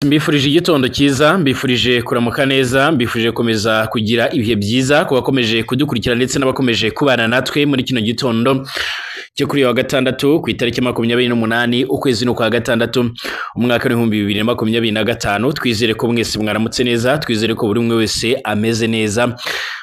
Mbifurije igitondo cyiza, mbifurije kuramuka neza, mbifurije gukomeza kugira ibihe byiza ku bakomeje kudukurikira ndetse n'abakomeje kubana natwe muri kino gitondo cyo kuri uyu wa gatandatu ku itariki 28 ukwezi n'ukwa gatandatu umwaka w'2025. Twizere ko mwese mwaramutse neza, twizere ko buri umwe wese ameze neza.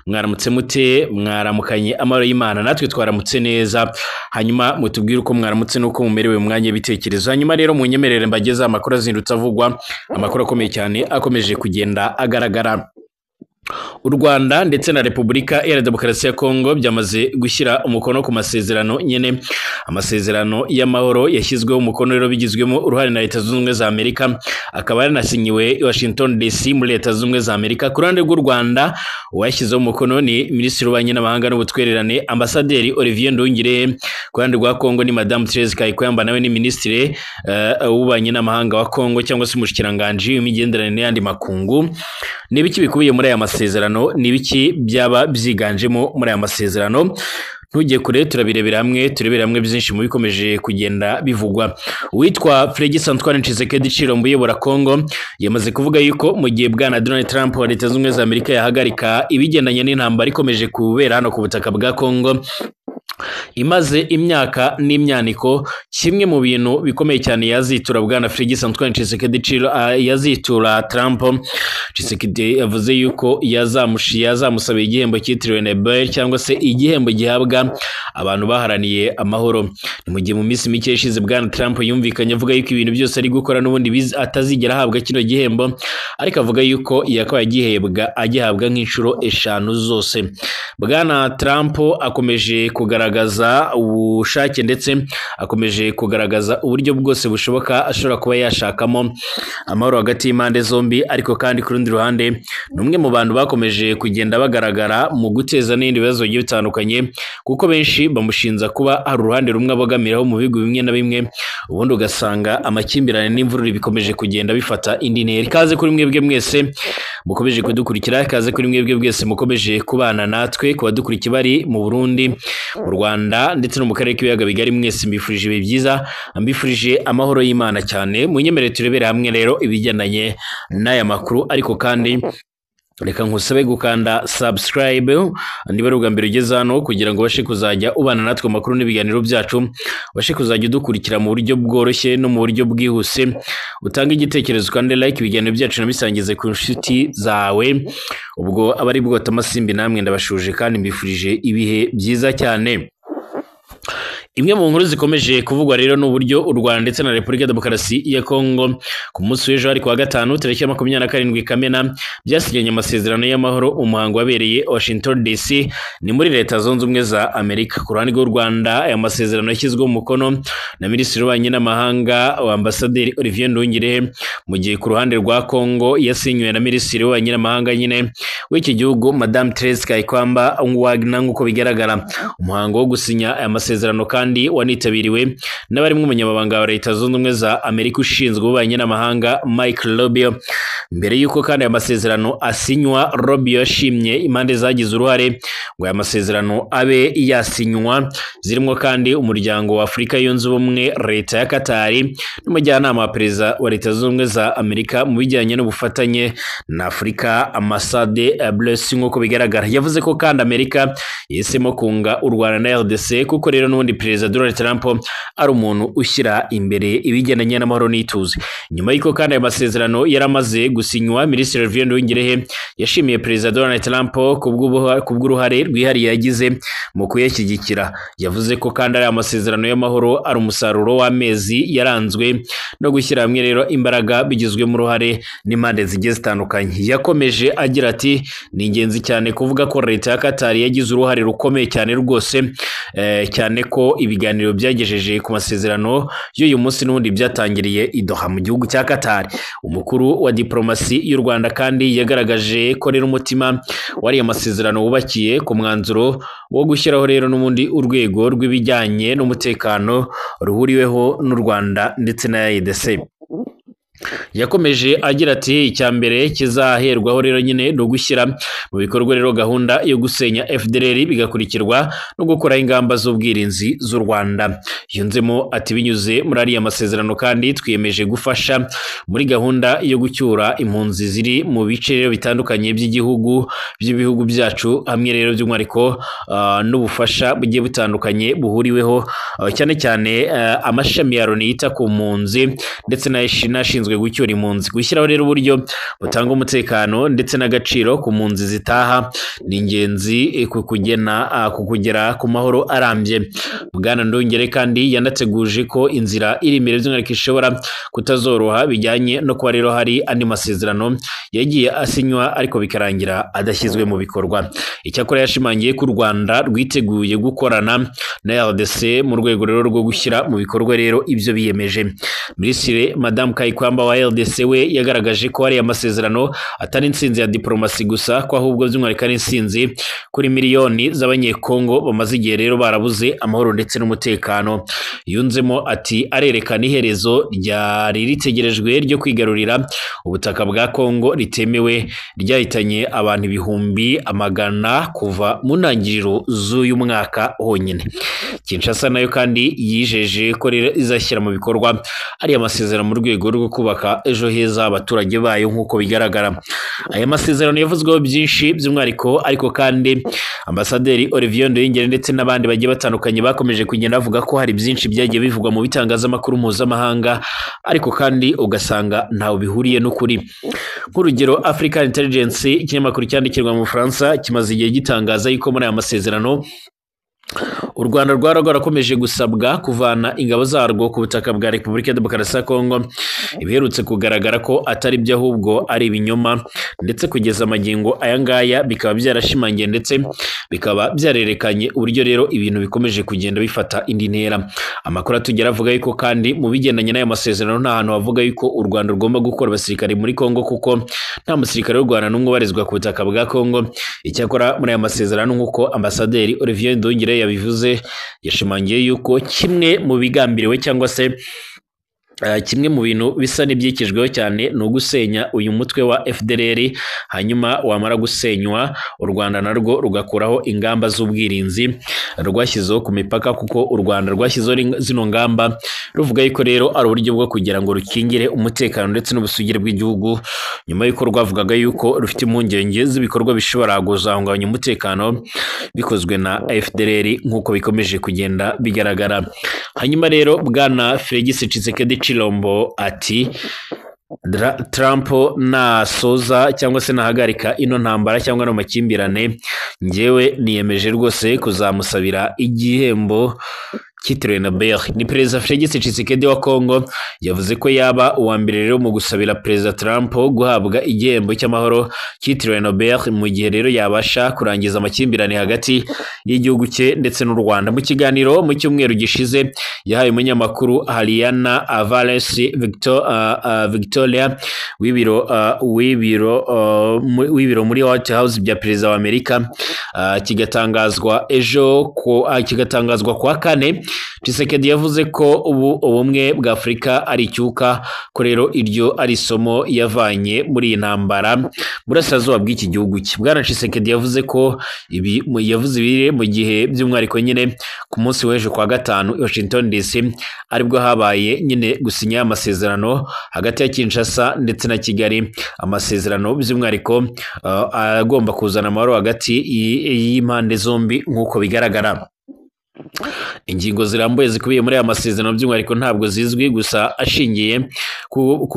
Mwaramutse mute? Mwaramukanye amahoro y'Imana? Natwe twaramutse neza. Hanyuma mutubwire uko mwaramutse n'uko mumerewe mu mwanya w'ibitekerezo. Hanyuma rero munyemerere mbageze amakuru azindutse avugwa, amakuru akomeye cyane akomeje kugenda agaragara. U Rwanda ndetse na Repubulika Iharanira Demokarasi ya Kongo byamaze gushyira umukono ku masezerano nyene, amasezerano y'amahoro yashyizweho umukono rero bigizwemo uruhare na Leta Zunze Ubumwe za Amerika, akaba yaranasinyiwe i Washington DC muri Leta Zunze Ubumwe za Amerika. Ku ruhande rw'u Rwanda uwashyizeho umukono ni Minisitiri w'Ububanyi n'Amahanga n'Ubutwererane Ambasaderi Olivier Nduhungirehe. Ku ruhande rwa Kongo ni Madamu Therese Kayikwamba, nawe ni Minisitiri w'Ububanyi n'Amahanga wa Kongo cyangwa se umushikiranganji w'imigenderanire n'ayandi makungu. Ni ibiki bikubiye muri aya masezerano? Ni ibiki byaba byiganjemo muri aya masezerano? Ntujye kure, turabirebera hamwe, turebera hamwe byinshi mu bikomeje kugenda bivugwa. Uwitwa Félix Antoine Tshisekedi Tshilombo uyobora Kongo yamaze kuvuga yuko mu gihe bwana Donald Trump wa Leta Zunze Ubumwe za Amerika yahagarika ibigendanye n'intambara ikomeje kubera hano ku butaka bwa Kongo imaze imyaka n'imyaniko, kimwe mu bintu bikomeye cyane yazitura bwana Félix Antoine Tshisekedi yazitura Trump. Tshisekedi yavuze yuko yazamusaba igihembo cyitiriwe Nobel cyangwa se igihembo gihabwa abantu baharaniye amahoro. Ni mu gihe mu minsi mike ishize bwana Trump yumvikanye avuga yuko ibintu byose ari gukora n'ubundi atazigera ahabwa kino gihembo, ariko avuga yuko yakabaye agihabwa nk'inshuro 5 zose. Bwana Trump akomeje kugaragaza ubushake ndetse akomeje kugaragaza uburyo bwose bushoboka ashobora kuba yashakamo amahoro hagati y'impande zombi, ariko kandi ku rundi ruhande ni umwe mu bantu bakomeje kugenda bagaragara mu guteza n'ibindi bibazo bigiye bitandukanye, kuko benshi bamushinza kuba hari uruhande rumwe abogamiraho mu bihugu bimwe na bimwe, ubundi ugasanga amakimbirane n'imvururu bikomeje kugenda bifata indi ntera. Ikaze kuri mwebwe mwese mukomeje kudukurikira, ikaze kuri mwebwe mwese mukomeje kubana natwe, ku badukurikiye bari mu Burundi, mu Rwanda ndetse no mu karere k'ibiyaga bigari, mwese mbifurije ibihe byiza, mbifurije amahoro y'Imana cyane. Munyemerere turebere hamwe rero ibigendanye n'aya makuru, ariko kandi reka nkusabe gukanda subscribe niba ari ubwa mbere ugeze hano, kugira ngo ubashe kuzajya ubana natwe amakuru n'ibiganiro byacu, ubashe kuzajya udukurikira mu buryo bworoshye no mu buryo bwihuse. Utange igitekerezo kandi like ibiganiro byacu nabisangize ku nshuti zawe. Ubwo abari bwota amasimbi namwe ndabashuje kandi mbifurije ibihe byiza cyane. Imwe mu nkuru zikomeje kuvugwa rero ni uburyo u Rwanda ndetse na Repubulika ya Demokarasi ya Kongo ku munsi w'ejo hari kuwa gatanu tariki 27 Kamena byasinyanye amasezerano y'amahoro, umuhango wabereye Washington DC ni muri Leta Zunze Ubumwe za Amerika. Ku ruhande rw'u Rwanda aya masezerano yashyizweho umukono na Minisitiri w'Ububanyi n'Amahanga wa Ambasaderi Olivier Nduhungirehe, mu gihe ku ruhande rwa Kongo yasinywe na Minisitiri w'Ububanyi n'Amahanga nyine w'iki gihugu Madame Therese Kayikwamba Wagner. Nk'uko bigaragara umuhango wo gusinya aya masezerano kandi wanitabiriwe n'abarimo umunyamabanga wa Leta Zunze Ubumwe za Amerika ushinzwe ububanyi n'amahanga Mike Rubio. Mbere y'uko kandi aya masezerano asinywa, Rubio yashimye impande zagize uruhare ngo aya masezerano abe yasinywa, zirimo kandi umuryango wa Afurika Yunze Ubumwe, Leta ya Katari n'umujyanama wa Perezida wa Leta Zunze Ubumwe za Amerika mu bijyanye n'ubufatanye na Afurika Ambasade Blessing. Nk'uko bigaragara yavuze ko kandi Amerika yahisemo kunga u Rwanda na RDC kuko rero n'ubundi Perezida Donald Trump ari umuntu ushyira imbere ibigendanye n'amahoro n'ituze. Nyuma y'uko kandi aya masezerano yaramaze gusinywa, Minisitiri Olivier Nduhungirehe yashimiye Perezida Donald Trump kubw'uruhare rwihariye yagize mu kuyashyigikira. Yavuze ko kandi ari amasezerano y'amahoro ari umusaruro w'amezi yaranzwe no gushyira hamwe rero imbaraga bigizwemo uruhare n'impande zigiye zitandukanye. Yakomeje agira ati ni ingenzi cyane kuvuga ko Leta ya Katari yagize uruhare rukomeye cyane rwose, cyane ko ibiganiro byagejeje ku masezerano y'uyu munsi n'ubundi byatangiriye i Doha mu gihugu cya Katari. Umukuru wa diplomasi y'u Rwanda kandi yagaragaje ko rero umutima wariya masezerano wubakiye ku mwanzuro wo gushyiraho rero n'ubundi urwego rw'ibijyanye n'umutekano ruhuriweho n'u Rwanda ndetse na EAC. Yakomeje agira ati icya mbere kizaherwaho rero nyine ni ugushyira mu bikorwa rero gahunda yo gusenya FDLR, bigakurikirwa no gukora ingamba z'ubwirinzi z'u Rwanda. Yunzemo ati binyuze muri ariya masezerano kandi twiyemeje gufasha muri gahunda yo gucyura impunzi ziri mu bice rero bitandukanye by'igihugu by'ibihugu byacu, hamwe rero by'umwihariko n'ubufasha bugiye butandukanye buhuriweho, cyane cyane amashami ya Loni yita ku mpunzi ndetse n'ashinzwe gucyura impunzi. Gushyiraho rero uburyo butanga umutekano ndetse n'agaciro ku mpunzi zitaha ni ingenzi ku kugera ku mahoro arambye. Bwana Nduhungirehe kandi yanateguje ko inzira iri imbere by'umwihariko ishobora kutazoroha bijyanye no kuba rero hari andi masezerano yagiye asinywa ariko bikarangira adashyizwe mu bikorwa. Icyakora yashimangiye ko u Rwanda rwiteguye gukorana na RDC mu rwego rero rwo gushyira mu bikorwa rero ibyo biyemeje. Minisitiri Madame Kayikwamba wa RDC we yagaragaje ko ari amasezerano atari intsinzi ya diplomasi gusa, ko ahubwo by'umwihariko ari intsinzi kuri miliyoni z'Abanyekongo bamaze igihe rero barabuze amahoro ndetse n'umutekano. Yunzemo ati arerekana iherezo ryari ritegerejwe ryo kwigarurira ubutaka bwa Kongo ritemewe ryahitanye abantu 100,000 kuva mu ntangiriro z'uyu mwaka honyine. Kinshasa nayo kandi yijeje ko rero izashyira mu bikorwa ari amasezerano mu rwego rwo kubaka ejo heza abaturage bayo nk'uko bigaragara. Aya masezerano yavuzweho byinshi by'umwihariko, ariko kandi Ambasaderi Olivier Nduhungirehe ndetse n'abandi bagiye batandukanye bakomeje kugenda bavuga ko hari byinshi byagiye bivugwa mu bitangazamakuru mpuzamahanga, ariko kandi ugasanga ntawe bihuriye n'ukuri. Nk'urugero, African Intelligence, ikinyamakuru cyandikirwa mu Bufaransa, kimaze igihe gitangaza yuko muri aya masezerano u Rwanda rwari rwarakomeje gusabwa kuvana ingabo zarwo ku butaka bwa Repubulika ya Demokarasi ya Kongo, ibiherutse kugaragara ko atari byo ahubwo ari ibinyoma, ndetse kugeza amagingo aya ngaya bikaba byarashimangiye ndetse bikaba byarerekanye uburyo rero ibintu bikomeje kugenda bifata indi ntera. Amakuru atugera avuga yuko kandi mu bigendanye n'aya masezerano nta hantu havuga yuko u Rwanda rugomba gukora abasirikare muri Kongo, kuko nta musirikare w'u Rwanda n'umwe ubarizwa ku butaka bwa Kongo. Icyakora muri aya masezerano nk'uko Ambasaderi Olivier Nduhungirehe yabivuze, yashimangiye yuko kimwe mu bigambiriwe cyangwa se kimwe mu bintu bisa n'ibyikijweho cyane ni ugusenya uyu mutwe wa FDLR, hanyuma wamara gusenywa u Rwanda narwo rugakuraho ingamba z'ubwirinzi rwashyizeho ku mipaka, kuko u Rwanda rwashyizeho zino ngamba ruvuga yuko rero ari uburyo bwo kugira ngo rukingire umutekano ndetse n'ubusugire bw'igihugu, nyuma y'uko rwavugaga yuko rufite impungenge z'ibikorwa bishobora kuzahungabanya umutekano bikozwe na FDLR nk'uko bikomeje kugenda bigaragara. Hanyuma rero Bwana Felix Tshisekedi Tshilombo ati Trump nasoza cyangwa se nahagarika ino ntambara cyangwa no makimbirane, njyewe niyemeje rwose kuzamusabira igihembo cyitiriwe Nobel. Ni Perezida Felix Tshisekedi wa Kongo yavuze ko yaba uwa mbere rero mu gusabira Perezida Trump guhabwa igihembo cy'amahoro cyitiriwe Nobel mu gihe rero yabasha kurangiza amakimbirane hagati y'igihugu cye ndetse n'u Rwanda. Mu kiganiro mu cyumweru gishize yahaye umunyamakuru Hariana Avares Victoria w'ibiro muri White House bya Perezida wa Amerika, kigatangazwa ejo kigatangazwa kwa kane. Tshisekedi yavuze ko ubu ubumwe bwa Afurika ari icyuka, ko rero iryo ari isomo yavanye muri iyi ntambara burasirazuba bw'iki gihugu cye. Bwana Tshisekedi yavuze ko ibi yavuze ibiri mu gihe by'umwihariko nyine ku munsi w'ejo kwa gatanu i Washington DC aribwo habaye nyine gusinya amasezerano hagati ya Kinshasa ndetse na Kigali, amasezerano by'umwihariko agomba kuzana amahoro hagati y'impande zombi nk'uko bigaragara. Ingingo zirambuye zikubiye muri aya masezerano by'umwihariko ntabwo zizwi, gusa ashingiye ku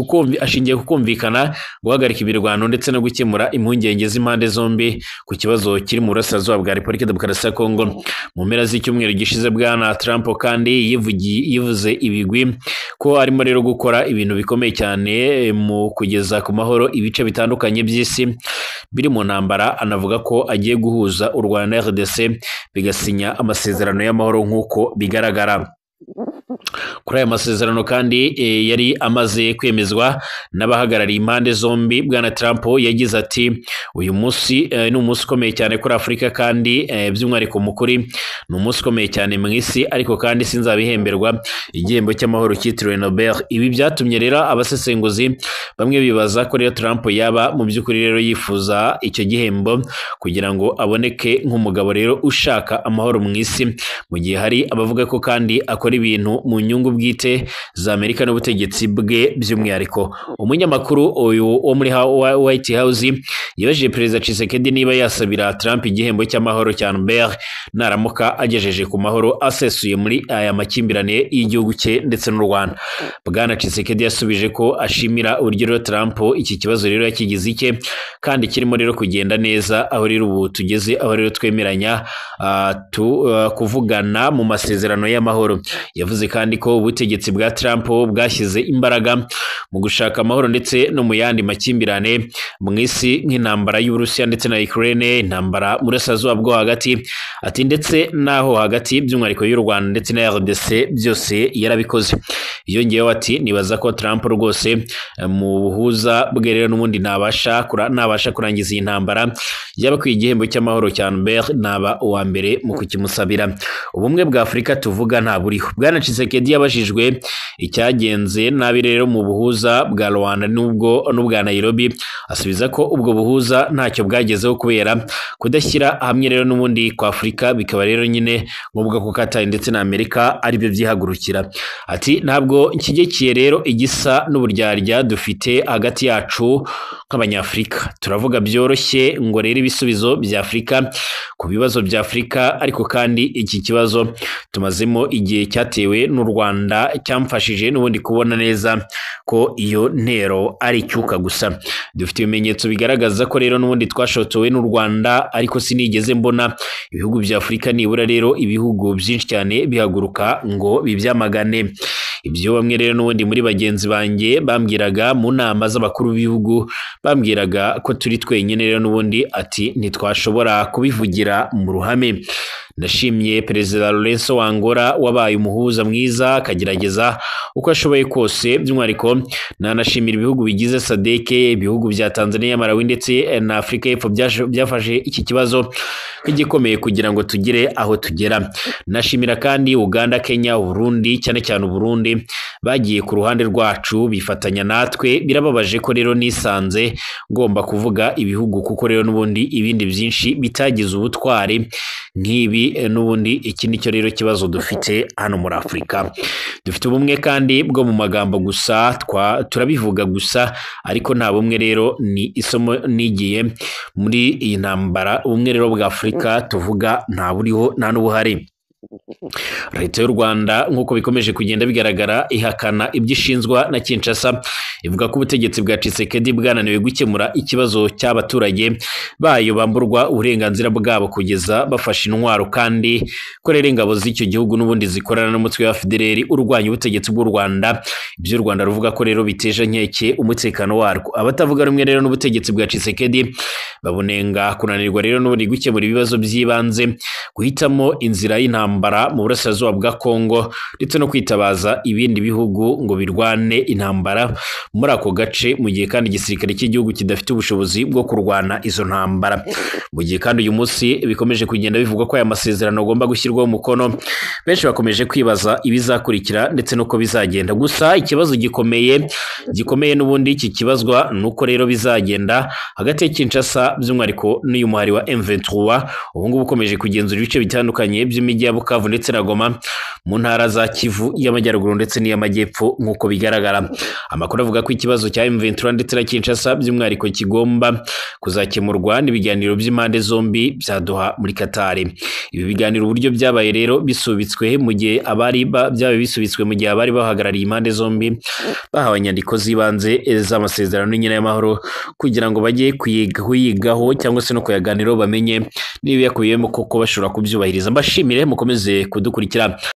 kumvikana, guhagarika imirwano ndetse no gukemura impungenge z'impande zombi ku kibazo kiri mu burasirazuba bwa Repubulika Demokarasi ya Kongo. Mu mpera z'icyumweru gishize Bwana Trump kandi yivuze ibigwi ko arimo rero gukora ibintu bikomeye cyane mu kugeza ku mahoro ibice bitandukanye by'isi biri mu ntambara, anavuga ko agiye guhuza u Rwanda na RDC bigasinya amasezerano y'amahoro nk'uko bigaragara. Kuri aya masezerano kandi yari amaze kwemezwa n'abahagarariye impande zombi, Bwana Trump yagize ati: "Uyu munsi ni umunsi ukomeye cyane kuri Afurika kandi by'umwihariko mukuri ni umunsi ukomeye cyane mu isi, ariko kandi sinzabihemberwa igihembo cy'amahoro cyitiriwe Nobel." Ibi byatumye rero abasesenguzi bamwe bibaza ko rero Trump yaba mu by'ukuri rero yifuza icyo gihembo kugira ngo aboneke nk'umugabo rero ushaka amahoro mu isi, mu gihe hari abavuga ko kandi akora ibintu mu nyungu bwite za Amerika n'ubutegetsi bwe by'umwihariko. Umunyamakuru uyu wo muri White House yabajije Perezida Tshisekedi niba yasabira Trump igihembo cy'amahoro cya Nobel naramuka agejeje ku mahoro asesuye muri aya makimbirane y'igihugu cye ndetse n'u Rwanda. Bwana Tshisekedi yasubije ko ashimira uburyo rero Trump iki kibazo rero yakigize icye kandi kirimo rero kugenda neza, aho rero ubu tugeze aho rero twemeranya kuvugana mu masezerano y'amahoro. Yavuze kandi ko ubutegetsi bwa Trump bwashyize imbaraga mu gushaka amahoro ndetse no mu yandi makimbirane mu isi nk'intambara y'Uburusiya ndetse na Ukraine, intambara mu burasirazuba bwo hagati, ati ndetse n'aho hagati by'umwihariko y'u Rwanda ndetse na RDC byose yarabikoze. Yongeyeho ati: "Nibaza ko Trump rwose mu buhuza bwe rero n'ubundi nabasha kurangiza iyi ntambara yaba akwiye igihembo cy'amahoro cya Nobel, naba uwa mbere mu kukimusabira. Ubumwe bwa Afurika tuvuga nta buriho." Bwana Tshisekedi yabajijwe icyagenze nabi rero mu buhuza bwa Rwanda n'ubwo n'ubwa Nairobi, asubiza ko ubwo buhuza ntacyo bwagezeho kubera kudashyira hamwe rero n'ubundi kwa Afurika, bikaba rero nyine ngombwa ko Qatar ndetse na Amerika aribyo byihagurukira. Ati: "Ntabwo nshyigikiye rero igisa n'uburyarya dufite hagati yacu nk'Abanyafurika. Turavuga byoroshye ngo rero ibisubizo bya Afurika ku bibazo bya Afurika, ariko kandi iki kibazo tumazemo igihe cyatewe n'u Rwanda cyamfashije n'ubundi kubona neza ko iyo ntero ari icyuka gusa. Dufite ibimenyetso bigaragaza ko rero n'ubundi twashotowe n'u Rwanda, ariko sinigeze mbona ibihugu bya Afurika nibura rero ibihugu byinshi cyane bihaguruka ngo bibyamagane. Ibyo bamwe rero n'ubundi muri bagenzi banjye bambwiraga mu nama z'abakuru b'ibihugu, bambwiraga ko turi twenyine rero n'ubundi, ati ntitwashobora kubivugira mu ruhame. Ndashimye Perezida Lourenço wa Angola wabaye umuhuza mwiza akagerageza uko ashoboye kose, by'umwihariko nanashimira ibihugu bigize SADC, ibihugu bya Tanzania, Malawi ndetse na Afurika y'Epfo byafashe iki kibazo nk'igikomeye kugira ngo tugere aho tugera. Nashimira kandi Uganda, Kenya, Burundi, cyane cyane Burundi bagiye ku ruhande rwacu bifatanya natwe. Birababaje ko rero nisanze ngomba kuvuga ibihugu kuko rero n'ubundi ibindi byinshi bitagize ubutwari nk'ibi. N'ubundi iki nicyo rero kibazo dufite hano muri Afurika. Dufite ubumwe kandi bwo mu magambo gusa, turabivuga gusa ariko nta bumwe. Rero ni isomo nigiye muri iyi ntambara, ubumwe rero bwa Afurika tuvuga nta buriho, nta n'ubuhari." Leta y'u Rwanda nk'uko bikomeje kugenda bigaragara ihakana ibyo ishinjwa na Kinshasa, ivuga ko ubutegetsi bwa Tshisekedi bwananiwe gukemura ikibazo cy'abaturage bayo bamburwa uburenganzira bwabo kugeza bafashe intwaro, kandi ko rero ingabo z'icyo gihugu n'ubundi zikorana n'umutwe wa FDLR urwanya ubutegetsi bw'u Rwanda. Ibyo u Rwanda ruvuga ko rero biteje nkeke umutekano warwo. Abatavuga rumwe rero n'ubutegetsi bwa Tshisekedi babunenga kunanirwa rero n'ubundi gukemura ibibazo by'ibanze, guhitamo inzira y'intambara mu burasirazuba bwa Kongo ndetse no kwitabaza ibindi bihugu ngo birwane intambara muri ako gace, mu gihe kandi igisirikare cy'igihugu kidafite ubushobozi bwo kurwana izo ntambara. Mu gihe kandi uyu munsi bikomeje kugenda bivugwa ko aya masezerano agomba gushyirwaho umukono, benshi bakomeje kwibaza ibizakurikira ndetse n'uko bizagenda. Gusa ikibazo gikomeye n'ubundi kikibazwa nuko rero bizagenda hagati ya Kinshasa by'umwihariko n'uyu muhari wa M23 ubu ngubu ukomeje kugenzura ibice bitandukanye by'imijyi ya Bukavu ndetse na Goma mu ntara za Kivu y'Amajyaruguru ndetse n'iy'Amajyepfo. Nk'uko bigaragara, amakuru avuga ko ikibazo cya M23 ndetse na Kinshasa by'umwihariko kigomba kuzakemurwa n'ibiganiro by'impande zombi bya Doha muri Qatar. Ibi biganiro uburyo byabaye rero bisubitswe mu gihe abari byabaye bisubitswe mu gihe abari bahagarariye impande zombi bahawe inyandiko z'ibanze z'amasezerano nyine y'amahoro kugira ngo bajye kuyigaho cyangwa se no kuyaganiraho bamenye niba yakubiyemo koko bashobora kubyubahiriza. Mbashimire mukomeze kudukurikira.